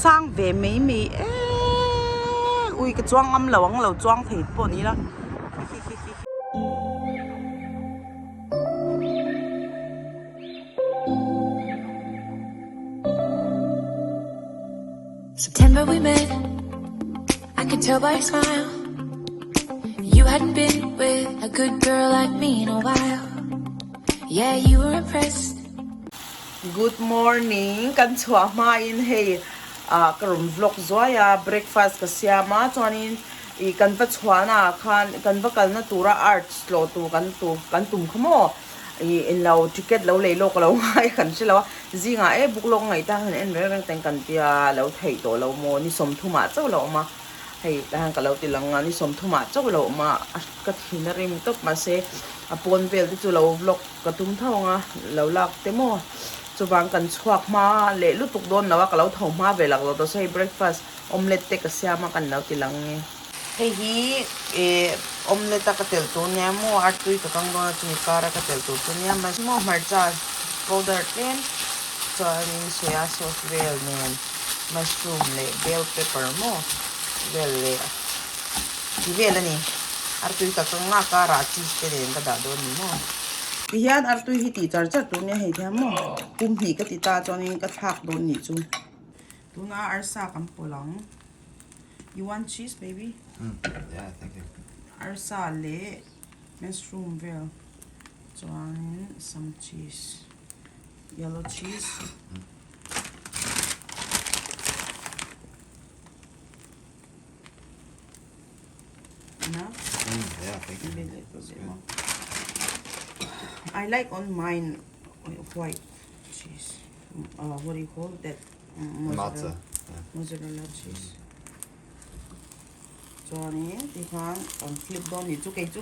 Sang ve mai mai eee ui ka chuang ngam lo ang lo chuang thei pawh ni ila hihihihi. September we met I could tell by your smile You hadn't been with a good girl like me in a while Yeah you were impressed Good morning kan chhuah hmain hei ah ka rawn vlog zuai a breakfast ka siam a chuanin ih kan va chhuahna ah khan kan va kalna tura arts tlawh tur kan tur kan tum kha maw ih englo ticket lo lei lawk lo ngai kan hre lo a zingah e book lawk a ngaih tan han en reng reng ten kan tia lo theih tawh lo maw ni sawmthumah chauh lo awm a hei tah hian ka lo ti lang a ni sawmthumah chauh lo awm a ka thin a rim tawp mahse a pawn vel te chu lo vlog. Ka tum tho ang a, lo lak te maw? Chuvang kan chhuak hma leh lutuk dawn lo a, ka lo tho hma ve lak lo tawh se hei breakfast omelette te ka siam a kan lo ti lang nge. Hei hi eh omelette a ka telh tur nia maw, artui ka kang dawn a chumi kar a ka telh tur chu nia mahse maw hmarcha powder tlem chuanin soya sauce vel nen mushroom leh bell pepper maw vel leh ti vel a ni. Artui ka kang a karah cheese te nen ka dah dawn ni maw. Tihian artui hi tih char char tur nia hei thiam maw. Pum hnih ka ti ta chuanin ka thlak dawn nih chu. Tuna arsa kan pawlh ang. You want cheese baby? Mm, yeah, thank you. Arsa leh mushroom vel chuanin some cheese. Yellow cheese. Mm. Enough? Mm, yeah, thank you. Maybe a little bit more. I like on mine white cheese. Uh, what do you call that? Mozzarella. Yeah. Mozzarella cheese. Chuanin tikhan kan flip dawn ni chu kei chu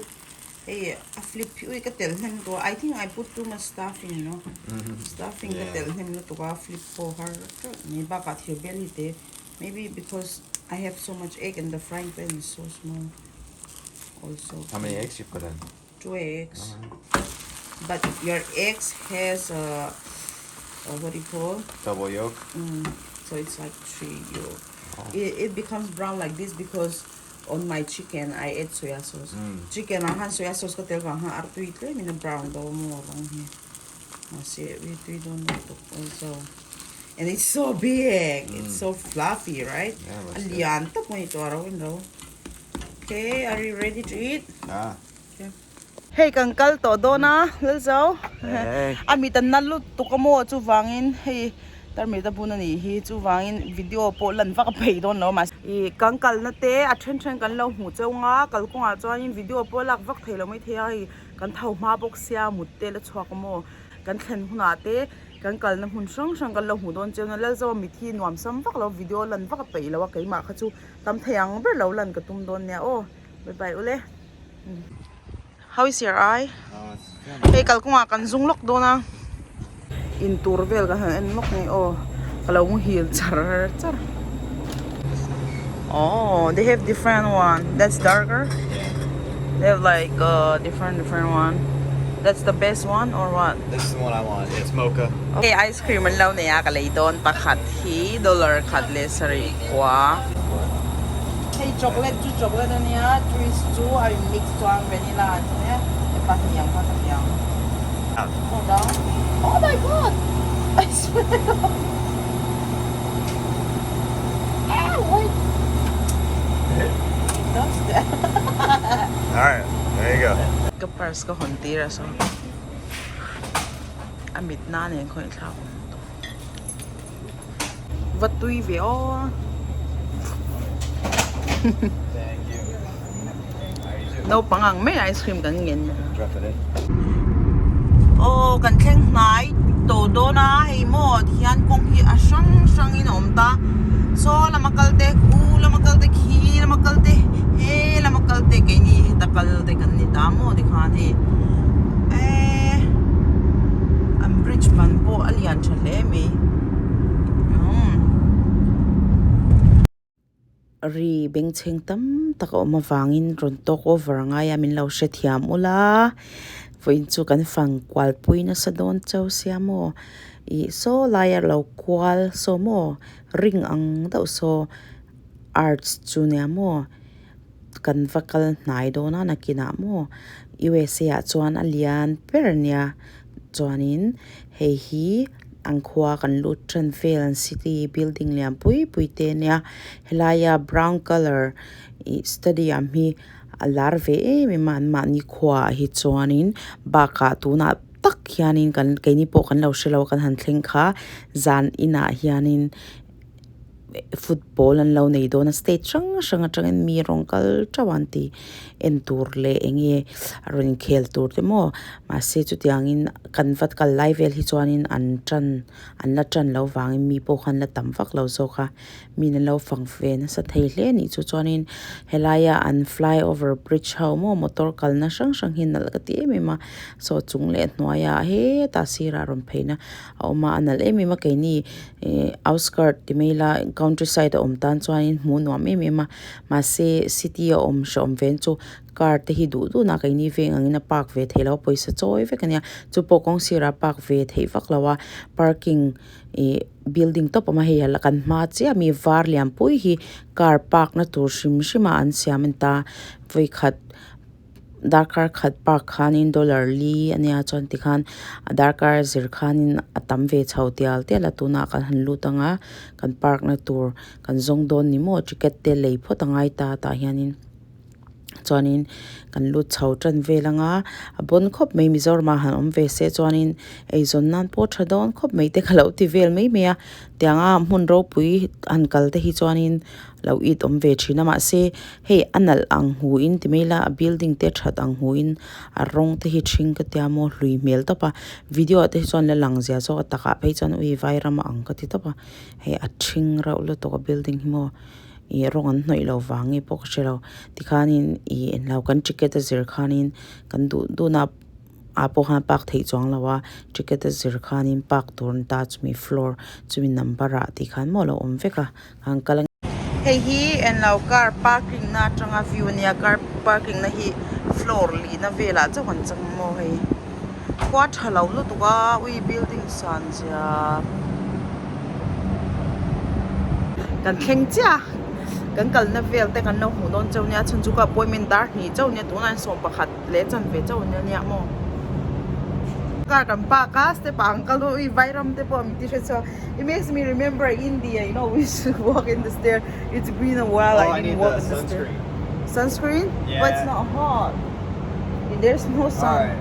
hei a flip hi ui ka tel hnem tawh a I think I put too much stuffing you know stuffing ka tel hnem lutuk a flip pawh har teuh mai bakah thir bel hi te Maybe because I have so much egg and the frying pan is so small also. How many eggs you put in? Two eggs. But your eggs has a, a what do you call? Double yolk. Mm, so it's like three yolk. Oh. It, it becomes brown like this because on my chicken I add soya sauce. Mm. Chicken ah han soya sauce ka tel vang ha artui tlem in a brown do mo rong hi. Mahse ri tui dawn lutuk also. And it's so big. Mm. It's so fluffy, right? Yeah, A lian tak mai to aro in ro. Okay, are you ready to eat? Ah. Okay. Hei kan kal tawh dawn a, Lalzo. Hey. A mit an na lutuk a maw chuvangin hei tarmit a bun a nih hi chuvangin video pawh lan vak a phei dawn lo mahse ih kan kalna te a then then kan lo hmuh cheu nga kalkawngah chuanin video pawh lak vak thei lo maithei a hei kan tho hma bawk sia mut te la chhuak a maw kan thlen hunah te Kan kalna hmun hrang hrang kan lo hmuh dawn chiang a, Lalzova mit hi nuam sam vak lo video lan vak a peih lo a keimah kha chu tam thei ang ber lo lan ka tum dawn nia aw bye bye ule How is your eye? Hei kalkawngah kan zung lawk dawn a in tur vel ka han en lawk nge aw ka lo muhil char char Oh they have different one that's darker they have like a different different one that's the best one or what This is the one I want. It's mocha. Hei ice cream an lo nei a ka lei dawn pakhat hi dollar khat leh sarih kua. Hei chocolate chu chocolate a nia twist chu a in mix chuan vanilla a ni a hei pahnih ang kha ka ti ang. Hold on. Oh my god! I swear. Ah, wait. It does that. All right, there you go. Ka purse ka hawn tir a saw. A mit na nen khaw inthlak awm tawh. Va tui ve aw. Naupang ang mai ice cream kan ngen. Aw kan thleng hnai tawh dawn a hei maw tihian kawng hi a hrang hrang in a awm ta saw lama kal te khu lama kal te khi lama kal te he lama kal te keini heta kal te kan ni ta maw tikhan hei eee an bridge ban pawh a lian tha hle mai umm. Ri bengchheng tam tak a awm avangin rawn talk over a ngai a min lo hrethiam ula. Vawiin chu kan fang kual pui nasa dawn chau sia maw ih saw laia lo kual saw maw ring ang deuh saw arch chu nia maw kan va kal hnai dawn a nakinah maw U_S_A ah chuan a lian ber a nia chuanin hei hi an khua kan lut tan vel an city building lian pui pui te ania helaia brown colour ih stadium hi a lar ve em em a an mahni khuaah hi chuanin bakah tunah tak hianin kan keini pawh kan lo hrelo a kan han thleng kha zan inah hianin football an lo nei dawn a state hrang hrang atangin mi rawn kal teuh a an ti en tur leh eng nge a rawn inkhel tur te maw mahse chutiangin kan va kal lai vel hi chuanin an tan an la tan loh vangin mi pawh khan la tam vak lo zawk a min an lo fang ve nasa thei hle a nih chu chuanin helaia an fly over bridge ho maw motor kalna hrang hrang hi nalh ka ti em em a saw chung leh hnuaiah hetah sirah rawn pheina a awm a a nalh em em a keini Ihh outskirt ti mai ila country side a awm tan chuanin hmuh nuam em em a mahse city a awm hreawm ven chu car te hi duh duh nak keini veng angin a park ve theih loh a pawisa chawi vek ania chu pawh kawng sirah a park ve theih vak lo a parking ih building tawp a awm a hei kan hma chiah ami var lian pui hi car park na tur hrim hrim a an siam a ni ta vawikhat. Darkar khat park khanin dollar li a nia chuan tikhan a darkar zir khanin a tam ve chho tial tial a tunah kan han lut ang a kan park na tur kan zawng dawn ni maw ticket te lei phawt a ngai ta tah hianin chuanin kan lut chho tan vel ang a a bawn khawp mai Mizoram ah han awm ve se chuanin eizawn nan pawh tha dawn khawp mai te ka lo ti vel mai mai a tianga hmun ropui han kal te hi chuanin. Lo it awm ve thin a mahse hei a nalh ang hu in ti mai ila a building te that ang hu in a rawng te hi ṭhing ka tia maw hlui hmel tawp a video ah te hi chuan la lang zia zawk a takah phei chuan ui vai ram a ang ka ti tawp a hei a ṭhing reuh lutuk a building hi maw ih rawng an hnawih loh vang nge pawh ka hre lo tikhanin ih englo kan ticket a zir khanin kan duh duhna. ah pawh khan park theih chuang lo a ticket a zir khanin park tur an ta chumi floor chumi number ah tih khan maw a lo awm vek a an kal a. Hei hi englo car parking na atanga view ania car parking na hi floor lihna velah chauh an chang maw hei khua tha lo lutuk a ui building san zia kan thleng chiah a kan kalna vel te kan lo hmuh dawn chauh nia chhan chu ka appointment dar hnih chauh ania tunah hian sawm pakhat. Leh chan ve chauh ania nia maw. Car kan park a step ah an kal dawn ui vairam te pawh min ti hre chhuak it makes me remember India you know we should walk in the stair it's been a while I didn't walk in the stair sunscreen but it's not hot there's no sun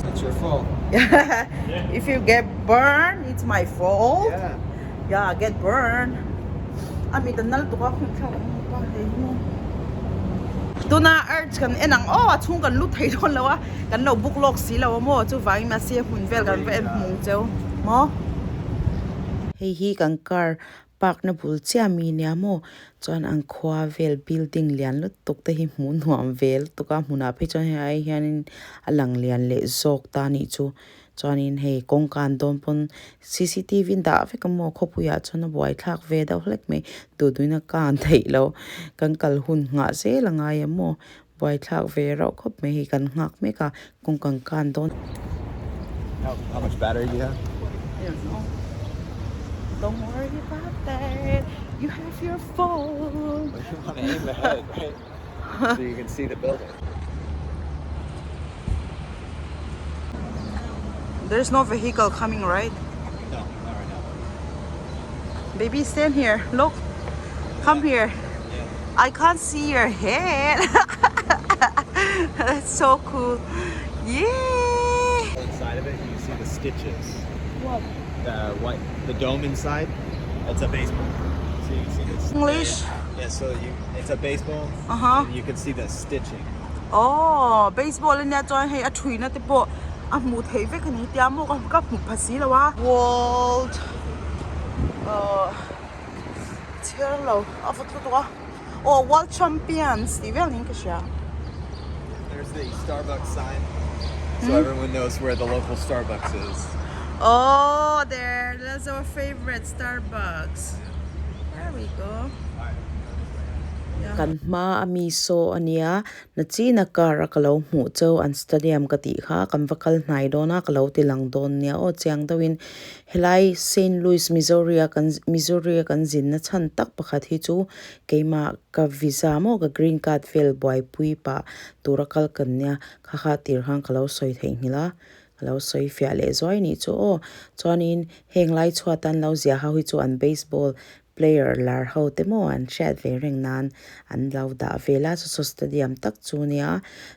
It's your fault. If you get burned it's my fault Yeah get burned a mit an nal tuk a khum thlak ang pa hei hi maw tuna arch kan en ang aw a chhung kan lut thei dawn lo a kan lo book lawk si lo a maw chuvangin mahse hmun vel kan va en hmung cheu maw. Hei hi kan car park na bul chiah mi nia maw chuan an khua vel building lian lutuk te hi hmuh nuam ve lutuk a hmunah phei chuan hei ai hianin a lang lian leh zawk ta anih chu. Chuanin hei kawngka an dawn pawn C_C_T_V in dah vek a maw khawpuiah chuan a buai thlak ve deuh hlek mai duhduhna ka an theih loh kan kal hun nghah zel a ngai a maw buai thlak ve reuh khawp mai hei kan nghak mek a kawngka an kan dawn. How much battery do you have? I don't know. Don't worry about that. You have your phone. You want to aim ahead, right? So you can see the building. There's no vehicle coming, right? No, not right now. Baby, stand here. Look. Come here. Yeah. I can't see your head. That's so cool. Yeah. Inside of it, you can see the stitches. What? The white, the dome inside. It's a baseball. So you can see this. English? Yeah, so you it's a baseball. Uh-huh. And you can see the stitching. Oh, baseball ania chuan hei a thuina te pawh a hmuh theih vek a ni tia maw ka ka hmu pha si lo a. World uh chhiar lo a vawt lutuk a aw world champions tih vel niin ka hria. There's the Starbucks sign so everyone knows where the local Starbucks is. Oh, there that's our favorite Starbucks. There we go. Kan hma a mi saw a nia, nachina car a ka lo hmuh cheu an stadium ka tih kha kan va kal hnai dawn a ka lo ti lang dawn nia aw chiang deuhin helai Saint Louis Missouri a kan Missouri a kan zinna chhan tak pakhat hi chu keimah ka visa maw ka green card vel buaipui pah tura kal kan nia kha kha tir khan ka lo sawi theihnghilh a ka lo sawi fiah leh zuai nih chu aw chuanin heng lai chhuat an lo ziah ho hi chu an baseball player lar ho te maw an hriat ve reng nan an lo dah vel a saw saw stadium tak chu nia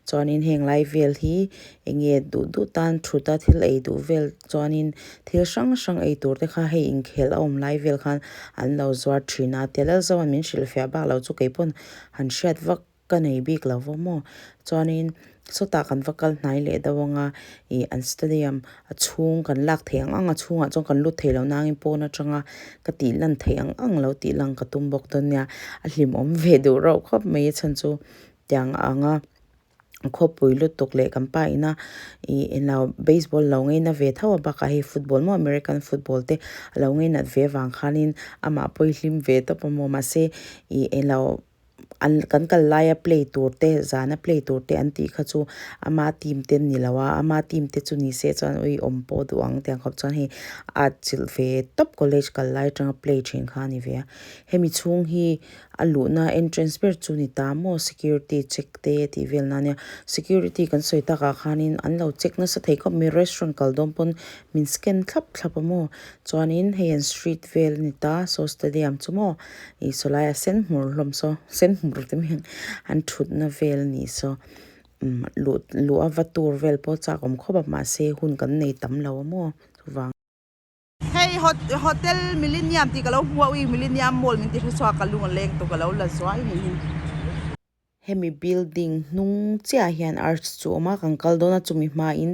chuanin heng lai vel hi eng nge duh duh tan thut a thil ei duh vel chuanin thil hrang hrang ei tur te kha hei inkhelh a awm lai vel khan an lo zuar thin a tia lal zo a min hrilhfiah bak lo chu keipawn han hriat vak ka nei bik lo va maw chuanin sawtah kan va kal hnai leh deuh anga ih an stadium a chhung kan lak theih ang ang a chhungah chuan kan lut thei lo nangin pawn atanga ka tih lan theih ang ang lo tih lang ka tum bawk dawn nia a hlimawm ve duh reuh khawp mai a chhan chu tiang anga khawpui lutuk leh kan pa ina ih englo baseball lo ngaina ve tho a bakah hei football maw american football te a lo ngainat ve avang khanin amah pawh hi hlim ve tawp a maw mahse ih englo. an kan kal laia play tur te zana play tur te an tih kha chu ama team te an ni lo a ama team te chu ni se chuan ui awm pawh duh ang tiang khawp chuan hei a atchilh ve tawp college kal lai atanga play thin kha a ni ve a hemi chhung hi a luhna entrance ber chu ni ta maw security check te tih vel na ania security kan sawi takah khanin an lo check nasa thei khawp mai restaurant kal dawn pawn min scan thlap thlap a maw chuanin hei an street vel a ni ta saw stadium chu maw. Ih saw lai a sen hmur hlawm saw sen hmur te mai an thutna vel a nih saw umm luh luh a va tur vel pawh chak awm khawp a mahse hun kan nei tam lo a maw chuvang. Hei hotel Millennium tih ka lo hmu a ui Millennium mall min ti hre chhuak ka lung a leng tawh ka lo la zuai ni hi. Hemi building hnung chiah hian arch chu a awm a kan kal dawn a chumi hmain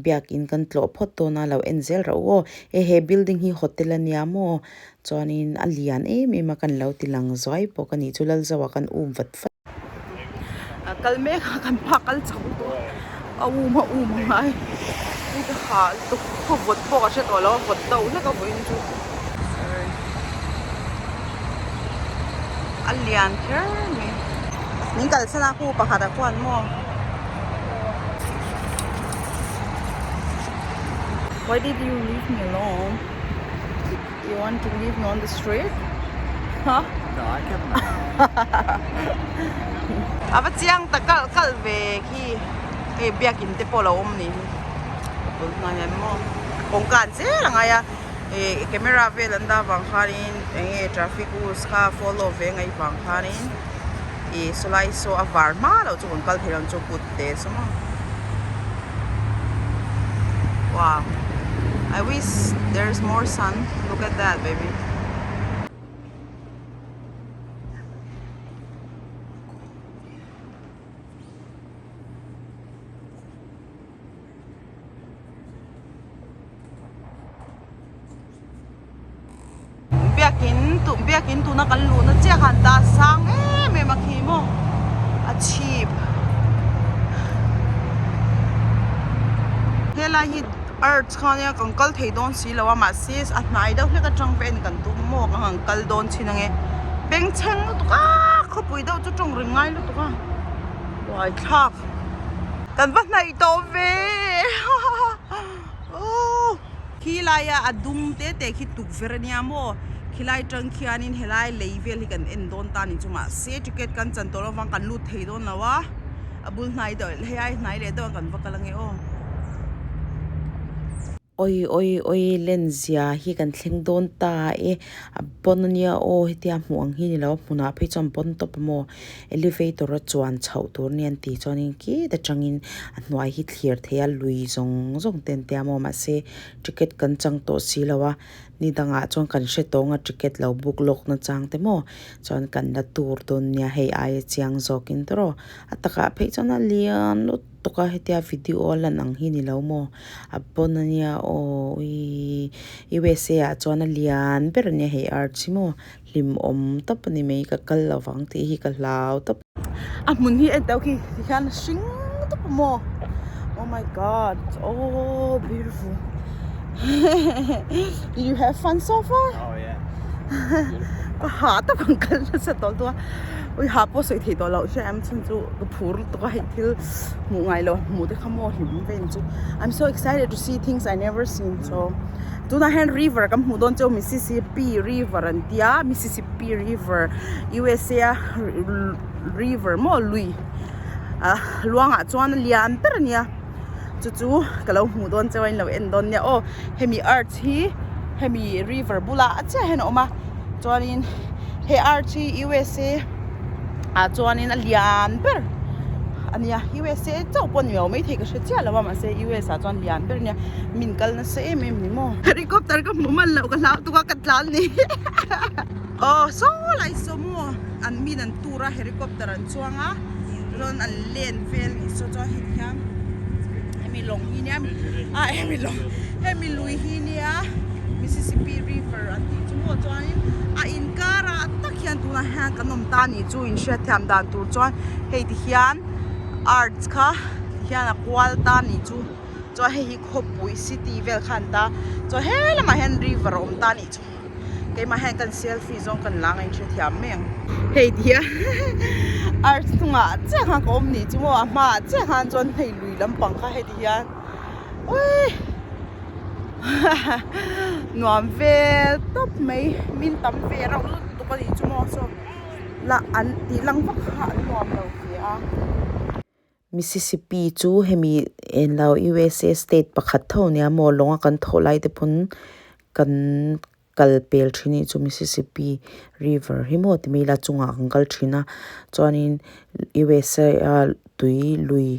biakin kan tlawh phawt dawn a lo en zel rauh aw e he building hi hotel a nia maw chuanin a lian em em a kan lo ti lang zuai bawk a nih chu Lalzoa kan um vat vat. Kal mek a kan pa kal chho tawh a um a um a ngai hei ka ha lutuk khaw vawt pawh ka hre tawh lo a vawt deuh hlek a vawiin chu. A lian kher mai. Min kalsan a khu pakhat ah khuan maw. Why did you leave me alone? You want to leave me on the street? Huh? No, I kept my A va chiang ta kalh kalh ve khi hei biakin te pawh a lo awm ni hi. A bul hnai hian maw kawngka an zel a ngai a. Ih camera vel an dah vang khanin eng nge traffic rules kha follow ve ngaih vang khanin ih sawlai saw a var hma loh chu kan kal thei lo ang chu kut te saw maw wow I wish there is more sun look at that baby. Biakin tu biakin tuna kan luhna chiah khan ta sang em em a khi maw a chhip helai hi arch kha nia kan kal thei dawn si lo a mahse a hnai deuh hlek atang vel kan tum maw ka han kal dawn chin ange bengchheng lutuk a khawpui deuh chu tawng ring ngai lutuk a uaithlak. Kan va hnaih tawh ve aww khi laia a dum te te khi tukverh ania maw khilai tang khianin helai lei vel hi kan en dawn ta ni chu mahse ticket kan chan tawh lovang kan lut thei dawn lo a a bul hnai deuh helai hnai leh deuh kan va kal ange aw. Awi awi awi len zia hi kan thleng dawn ta e a pawn ania aw hetia hmuh ang hi ni lo hmunah phei chuan pawn tawp a maw elevator a chuan chhoh tur nia an tih chuanin khi ta tangin a hnuai hi thlir thei a lui zawng zawng te an tia maw mahse ticket kan chang tawh si lo a ni dangah chuan kan hre tawng a ticket lo book lawk na chang te maw chuan kan la tur dawn nia hei aia chiang zawkin tawrh a takah phei chuan a lian lutuk. Tawk a hetia video a lan ang hi ni lo maw a pawn a nia aw uii USA ah chuan a lian ber a nia hei arch hi maw hlim awm tawp a ni mai ka kal lo vang tih hi ka hlau tawp. A hmun hi en teuh khi ti hian a hring tawp a maw oh my god it's all beautiful did you have fun so far? Oh yeah. Beautiful. Ka hah tak ang kal nasa tawh lutuk a, ui hah pawh sawi theih tawh loh hria em chhun chu ka phur lutuk a hei thil hmuh ngai lo hmuh te kha maw hlim vel chu I'm so excited to see things I never seen so tunah hian river kan hmuh dawn chu Mississippi river an tia Mississippi river USA a river maw lui ah luangah chuan a lian ber a nia chu chu ka lo hmuh dawn cheu a in lo en dawn nia aw hemi arch hi hemi river bulah chiah hian a awm a chuanin he arch hi USA ah chuanin a lian ber a nia USA chauh pawh ni lo maithei ka hre chiah lo a mahse US ah chuan lian ber a nia min kal nasa em em ni maw helicopter ka hmuh man loh ka hlau tuk a ka tlan ni aw saw lai saw maw an min an tur a helicopter an chuang a chuan an len vel ni saw chuan heti hian hemi lawng hi nia ah hemi lawng hemi lui hi nia Mississippi river an tih chu maw chuanin a inkar ah tak hian tunah hian kan awm ta nih chu inhriatthiam dan tur chuan hei ti hian arts kha ti hian a kual ta nih chu chuan hei hi khawpui city vel kha an ta chuan he lamah hian river a awm ta nih chu. Keimah hian kan selfie zawng kan la ngaih hre thiam mai ang. Hei ti hian arch hnungah chiah khan ka awm nih chu maw a hmaah chiah khan chuan hei lui lampang kha heti hian uii nuam vel tawp mai min tam ve reuh lutuk a nih chu maw saw lah an tih lang vak kha an nuam lo ve a. Mississippi chu hemi englo USA state pakhat tho nia maw lawnga kan thawh lai te pawn kan kal pel thin anih chu Mississippi river hi maw ti mai ila chungah kan kal thin a chuanin USA a tui lui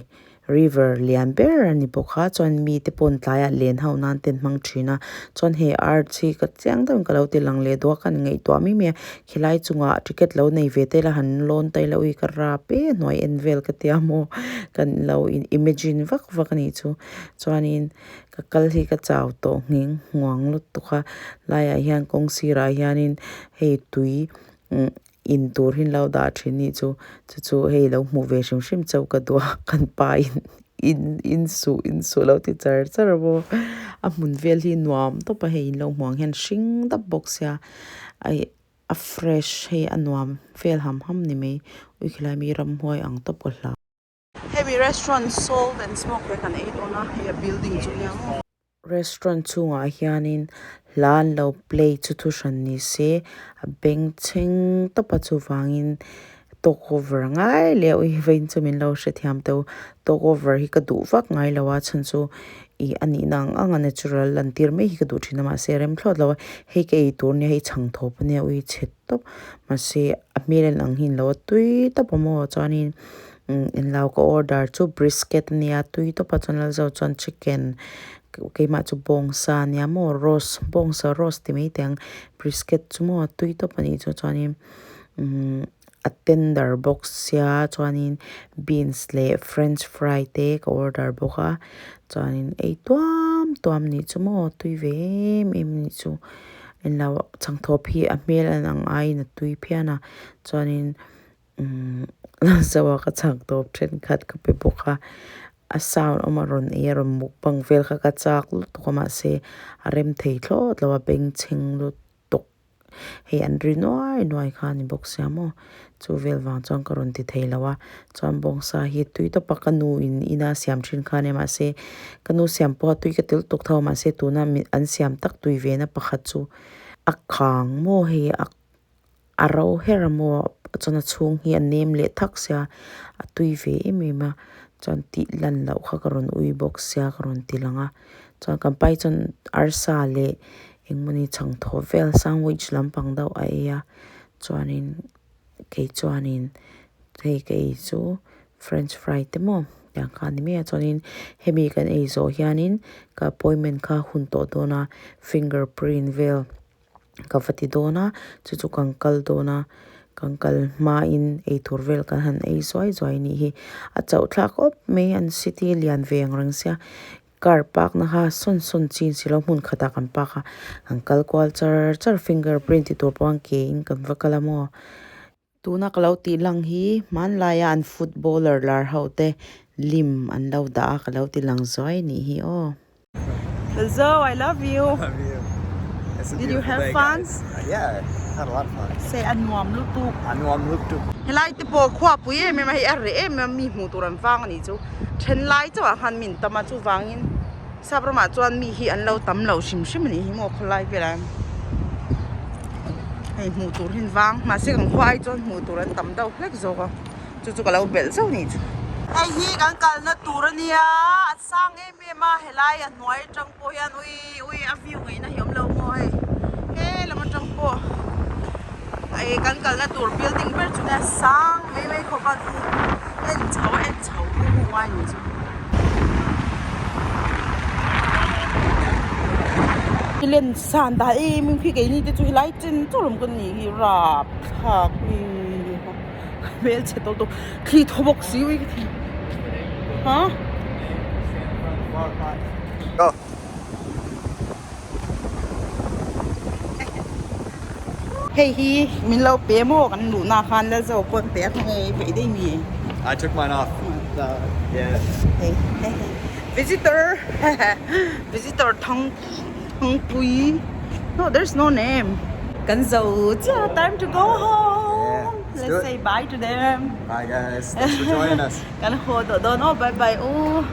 river lian ber a ni bawk a chuan mite pawn tlaiah len ho nan te an hmang thin a chuan he arch hi ka chiang deuhin ka lo ti lang leh duak a ni ngaihtuah mai mai a. Khilai chungah ticket lo nei ve te la han lawn ta ila ui ka rap e hnuai en vel ka tia maw kan lo in imagine vak vak a nih chu chuanin ka kal hi ka chau tawh nghing hmuang lutuk a laiah hian kawng sirah hianin hei tui umm in tur hi an lo dah thin nih chu chu chu hei lo hmuh ve hrim hrim chauh ka duh a kan pa in in in suh in suh lo ti char char a maw a hmun vel hi nuam tawp a hei in lo hmuh ang hian hring dap bawk sia. Aih a fresh hei a nuam vel ham ham ni mai ui khilai mi ramhuai ang tawp ka hlau. Hemi restaurant salt and smoke te kan ei dawn a hei a building chu nia maw. Restaurant chhungah hianin hla an lo play chu thu hran ni se a bengchheng tawp a chuvangin talk over ngai leh ui vawiin chu min lo hrethiam teuh talk over hi ka duh vak ngai lo a chhan chu ih a nihna ang ang a natural lan tir mai hi ka duh thin a mahse rem thlawt lo a hei ka ei tur nia hei chhang thawp ania ui chhe tawp mahse a hmel en ang hi an lo a tui tawp a maw chuanin umm englo ka order chu brisket ania tui tawp a chuan lal zo chuan chicken keimah chu bawngsa ania maw roast bawngsa roast ti mai teh ang brisket chu maw tui tawp a nih chu chuanin. Umm a tender bawk sia chuanin beans leh french fry te ka order bawk a chuanin ei tuam tuam nih chu maw tui ve em em nih chu englo chhangthawp hi a hmel en ang aiin a tui phian a chuanin umm zoa ka chhangthawp thenkhat ka pe bawk a a sound awm a rawn ei a rawn mukbang vel kha ka chak lutuk a mahse a rem thei thlawt lo a bengchheng lutuk. Hei an ri nuai nuai kha a ni bawk sia maw chu vel vang chuan ka rawn ti thei lo a chuan bawngsa hi tui tawp a ka nu in ina siam thin kha a nia mahse ka nu siam pawh a tui ka ti lutuk tho a mahse tuna an siam tak tui ve na pakhat chu a kang maw hei a a ro her a maw chuan a chhung hi a nem leh thak sia a tui ve em em a chuan tih lan loh kha ka rawn ui bawk sia ka rawn ti lang a chuan kan pai chuan arsa leh. Engmawni chhang thaw vel sandwich lampang deuh a ei a chuanin kei chuanin hei ka ei chu french fry te maw tiang kha a ni mai a chuanin hemi kan ei zawh hianin ka appointment kha hun tawh dawn a finger print vel ka va ti dawn a chu chu kan kal dawn a kan kal hmain eitur vel kan han ei zuai zuai a nih hi a chauh thlak khawp mai an city lian ve ang reng sia. Car park na kha sawn sawn chin si lo hmun khatah kan park a kan kal kual char char finger print ti tur pawh an ke in kan va kal a maw tuna ka lo tih lang hi hmanlaia an footballer lar ho te lim an lo dah a ka lo ti lang zuai a nih hi aw. Zo I love you. Love you. It's a Did you beautiful have day, fun? guys. Yeah. Had a lot of fun. Se a nuam lutuk. A nuam lutuk. Helai te pawh khua pui em em a hei a reh em em a mi hmuh tur an vang a nih chu. Then lai chauh ah khan min tam a chuvangin sap ramah chuan mi hi an lo tam lo hrim hrim a nih hi maw khawlai velah hian hei hmuh tur hi an vang mahse kan khua ai chuan hmuh tur an tam deuh hlek zawk a chu chu ka lo belh zauh a nih chu. Hei hi kan kalna tur a nia a sang em em a helai a hnuai atang pawh hian ui ui a view ngaihna hi awm lo maw hei he lam atang pawh ih kan kalna tur building ber chu nia sang mai mai khawp a en chho a en chho hu hu ngai ni chu. Len san dah em em khi keini te chu helai chen chauh lawm ka nih hi rapthlak ui hmelchhe tawlh tawlh thli thaw bawk si ui ka ti ha. Hei hi min lo pe maw kan luhna khan Lalzo pawn pe a khawnge i peih daih mi? I took mine off. Yeah. Hei visitor visitor thang thangpui no there's no name. Kan zo chiah time to go home. Let's say bye to them. Bye guys. Thanks for joining us. Kan haw tawh dawn aw bye bye u.